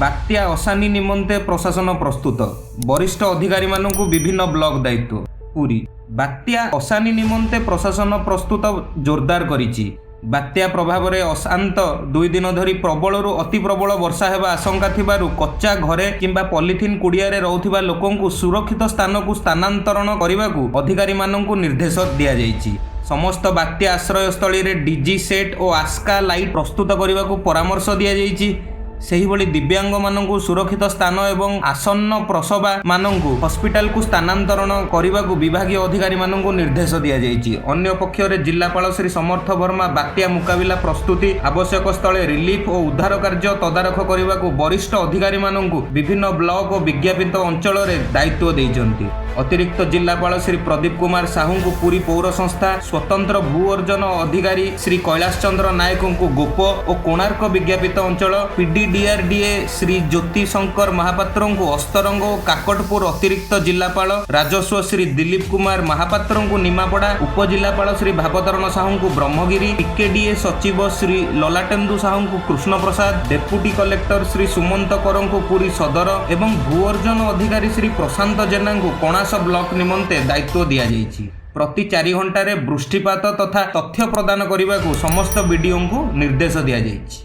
ବାତ୍ୟା ଅସାନି ନିମନ୍ତେ ପ୍ରଶାସନ ପ୍ରସ୍ତୁତ, ବରିଷ୍ଠ ଅଧିକାରୀମାନଙ୍କୁ ବିଭିନ୍ନ ବ୍ଲକ ଦାୟିତ୍ୱ। ପୁରୀ, ବାତ୍ୟା ଅସାନି ନିମନ୍ତେ ପ୍ରଶାସନ ପ୍ରସ୍ତୁତ ଜୋରଦାର କରିଛି। ବାତ୍ୟା ପ୍ରଭାବରେ ଅଶାନ୍ତ 2 ଦିନ ଧରି ପ୍ରବଳରୁ ଅତି ପ୍ରବଳ ବର୍ଷା ହେବା ଆଶଙ୍କା ଥିବାରୁ କଚ୍ଚା ଘରେ କିମ୍ବା ପଲିଥିନ୍ କୁଡ଼ିଆରେ ରହୁଥିବା ଲୋକଙ୍କୁ ସୁରକ୍ଷିତ ସ୍ଥାନକୁ ସ୍ଥାନାନ୍ତରଣ କରିବାକୁ ଅଧିକାରୀମାନଙ୍କୁ ନିର୍ଦ୍ଦେଶ ଦିଆଯାଇଛି। ସମସ୍ତ ବାତ୍ୟା ଆଶ୍ରୟସ୍ଥଳୀରେ ଡିଜି ସେଟ୍ ଓ ଆସ୍କା ଲାଇଟ୍ ପ୍ରସ୍ତୁତ କରିବାକୁ ପରାମର୍ଶ ଦିଆଯାଇଛି। ସେହିଭଳି ଦିବ୍ୟାଙ୍ଗମାନଙ୍କୁ ସୁରକ୍ଷିତ ସ୍ଥାନ ଏବଂ ଆସନ୍ନ ପ୍ରସବା ମାନଙ୍କୁ ହସ୍ପିଟାଲକୁ ସ୍ଥାନାନ୍ତରଣ କରିବାକୁ ବିଭାଗୀୟ ଅଧିକାରୀମାନଙ୍କୁ ନିର୍ଦ୍ଦେଶ ଦିଆଯାଇଛି। ଅନ୍ୟପକ୍ଷରେ ଜିଲ୍ଲାପାଳ ଶ୍ରୀ ସମର୍ଥ ବର୍ମା ବାତ୍ୟା ମୁକାବିଲା ପ୍ରସ୍ତୁତି, ଆବଶ୍ୟକ ସ୍ଥଳେ ରିଲିଫ ଓ ଉଦ୍ଧାର କାର୍ଯ୍ୟ ତଦାରଖ କରିବାକୁ ବରିଷ୍ଠ ଅଧିକାରୀମାନଙ୍କୁ ବିଭିନ୍ନ ବ୍ଲକ ଓ ବିଜ୍ଞାପିତ ଅଞ୍ଚଳରେ ଦାୟିତ୍ୱ ଦେଇଛନ୍ତି। ଅତିରିକ୍ତ ଜିଲ୍ଲାପାଳ ଶ୍ରୀ ପ୍ରଦୀପ କୁମାର ସାହୁଙ୍କୁ ପୁରୀ ପୌର ସଂସ୍ଥା, ସ୍ୱତନ୍ତ୍ର ଭୂ ଅର୍ଜନ ଅଧିକାରୀ ଶ୍ରୀ କୈଳାସ ଚନ୍ଦ୍ର ନାୟକଙ୍କୁ ଗୋପ ଓ କୋଣାର୍କ ବିଜ୍ଞାପିତ ଅଞ୍ଚଳ, ପିଡିଡିଆରଡିଏ ଶ୍ରୀ ଜ୍ୟୋତି ଶଙ୍କର ମହାପାତ୍ରଙ୍କୁ ଅସ୍ତରଙ୍ଗ ଓ କାକଟପୁର, ଅତିରିକ୍ତ ଜିଲ୍ଲାପାଳ ରାଜସ୍ୱ ଶ୍ରୀ ଦିଲ୍ଲୀପ କୁମାର ମହାପାତ୍ରଙ୍କୁ ନିମାପଡ଼ା, ଉପଜିଲ୍ଲାପାଳ ଶ୍ରୀ ଭାବତରଣ ସାହୁଙ୍କୁ ବ୍ରହ୍ମଗିରି, ପିକେଡିଏ ସଚିବ ଶ୍ରୀ ଲଲାଟେନ୍ଦୁ ସାହୁଙ୍କୁ କୃଷ୍ଣପ୍ରସାଦ, ଡେପୁଟି କଲେକ୍ଟର ଶ୍ରୀ ସୁମନ୍ତ କରଙ୍କୁ ପୁରୀ ସଦର ଏବଂ ଭୂ ଅର୍ଜନ ଅଧିକାରୀ ଶ୍ରୀ ପ୍ରଶାନ୍ତ ଜେନାଙ୍କୁ କଣାସ ବ୍ଲକ ନିମନ୍ତେ ଦାୟିତ୍ୱ ଦିଆଯାଇଛି। ପ୍ରତି 4 ଘଣ୍ଟାରେ ବୃଷ୍ଟିପାତ ତଥା ତଥ୍ୟ ପ୍ରଦାନ କରିବାକୁ ସମସ୍ତ ବିଡିଓଙ୍କୁ ନିର୍ଦ୍ଦେଶ ଦିଆଯାଇଛି।